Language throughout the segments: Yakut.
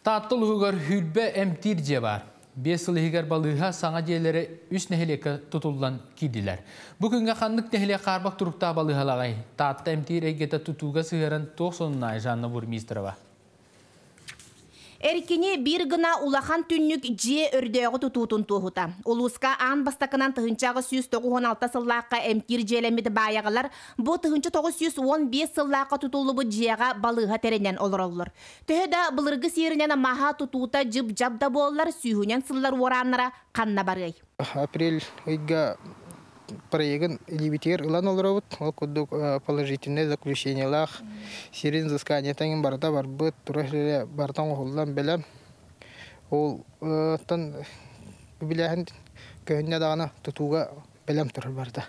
Таатта улууһугар 20 эмтиир дьиэ баар. 5 сыл иһигэр балыыһа саҥа дьиэлэрэ үс нэһилиэккэ тутуллан киирдилэр. Бу күҥҥэ ханнык нэһилиэк хаарбах туруктаах балыыһалааҕый? Таатта эмтиир эйгэтэ тутууга сыһыаран туох сонуннааҕый Жанна Бурмистрова? Эркини биир гына улахан түннүк дьиэ өрдөөҕү тутуутун туоһута. Улууска аан бастакынан 1896 сыллаахха эмтиир дьиэлэммит баайаҕалар бу 1915 сыллаахха тутуллубут дьиэҕэ балыыһа тэринэн олороллор. Төһө да былыргы сиэринэн маһа тутуута дьып-дьап да буоллар, сүүһүнэн сыллар уорааннара ханна барыай? Апрель ыйга проегын илиибитигэр ылан олоробут. Ол курдук положительное заключениелаах сирин взысканиетын барыта барбыт, тура сирэ барыта оҥоһуллан бэлэм. Ол оттон үбүлээһин көһүннэ даҕаны тутууга бэлэм турар барыта.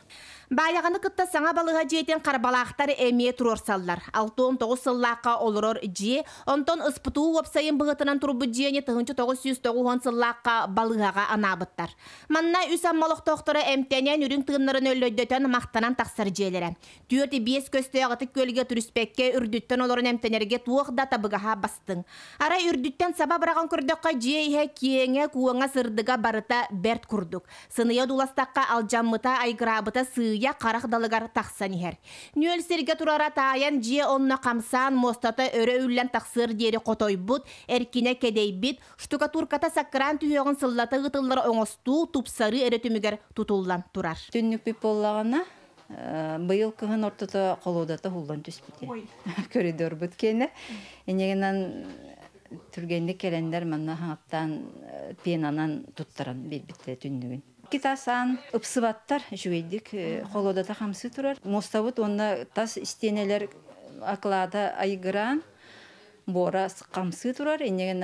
Баайаҕаны кытта саҥа балыыһа дьиэтин Харбалаахтар эмиэ туруорсаллар. 69 сыллаахха олорор дьиэ, онтон СПТУ уопсайын быһыытынан турбут дьиэни 1990 сыллаахха балыыһаҕа анаабыттар. Манна үс Амма олохтоохторо эмтэнэн, үрүҥ тыыннарын өллөйдөтөн, махтанан тахсар дьиэлэрэ. 4-5 көстөөх Ытык Күөлгэ түруспэккэ үрдүттэн олорон эмтэнэргэ туох да табыгаһа бастыҥ. Арай үрдүттэн саба быраҕан көрдөххө дьиэ иһэ киэҥэ, куоҥа, сырдыга барыта бэрт курдук. Сыныйа одууластахха алдьаммыта, айгыраабыта сыыйа харах далыгар тахсан иһэр. Нүөл сиргэ турара таайан дьиэ онно хамсаан муостата өрө үллэн тахсыар диэри хотойбут, эркинэ кэдэйбит, штукатурката саккыраан түһүөҕүн сыллата ыытыллар оҥостуу, тупсарыы эрэ түмүгэр тутуллан турар. Түннүкпүт буоллаҕына, быйыл кыһын ортото холуодата уһуллан түспүтэ. Коридорбут киэнэ. Инньэ түргэнник кэлэннэр манна хаҥаттаан пенанан туттаран биэрбиттэрэ түннүгүн. Китасан ыпсыбаттар үчүгэйдик холуодата хамсыы турар. Муостабыт уонна тас истиэнэлэр оклада айгыраан буора хамсыы турар, инньэ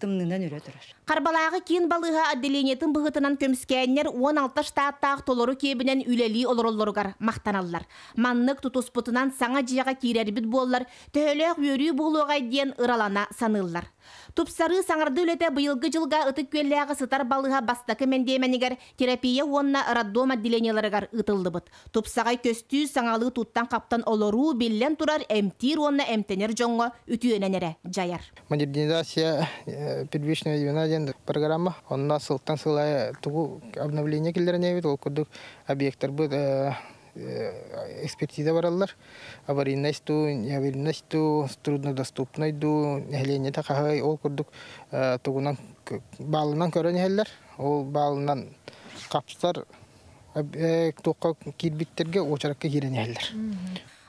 тымныынан үрэ турар. Харбалааҕы киин балыыһа отделениетын быһыытынан көмүскээннэр 16 штаттаах толору киэбинэн үлэлии олороллоругар махтаналлар. Маннык тутуспутунан саҥа дьиэҕэ киирэрбит буоллар, төһөлөөх үөрүү буолуоҕай диэн ыралана саныыллар. Тупсарыы саҥардыы үлэтэ быйылгы дьылга Ытык Күөллээҕи сытар балыыһа бастакы мэндиэмэнигэр терапия уонна роддом отделениеларыгар ыытыллыбыт. Тупсаҕай көстүү саҥалыы туттан-хаптан олоруу биллэн турар эмтиир уонна эмтэнэр дьоҥҥо үтүөнэн эрэ дьайар. Модернизация первичного звена диэн программа. Онно сылтан сыл аайы тугу обновление киллэрэн ол курдук объекттарбыт экспертиза бараллар. Аварийность дуу, неаварийность дуу, труднодоступный дуу, нэһилиэнньэтэ хаһай ол курдук тугунан баалынан көрөн иһэллэр. Ол баалынан хапсар туохха киирбиттэргэ уочаракка киирэн иһэллэр.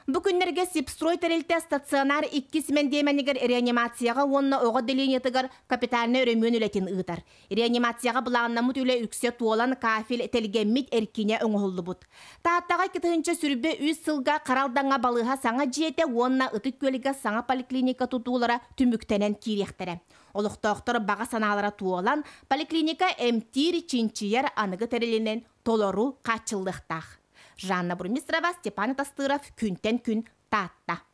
Бу күннэргэ Сибстрой тэрилтэ стационар иккис мэндиэмэнигэр реанимацияҕа уонна оҕо отделениетыгар капитальнай өрөмүөн үлэтин ыытар. Реанимацияҕа былааннаммыт үлэ үксэ туолан кафель тэлгэммит эркинэ оҥоһуллубут. Тааттаҕа 2023 сылга Харалдаҥҥа балыыһа саҥа дьиэтэ уонна Ытык Күөлгэ саҥа поликлиника тутуулара түмүктэнэн киириэхтэрэ. Олохтоохтор баҕа санаалара туолан, поликлиника эмтиир, чинчийэр аныгы тэрилинэн толору хааччыллыахтаах. Жанна Бурмистрова, Степан Тастыров, Күнтэн күн, Таатта.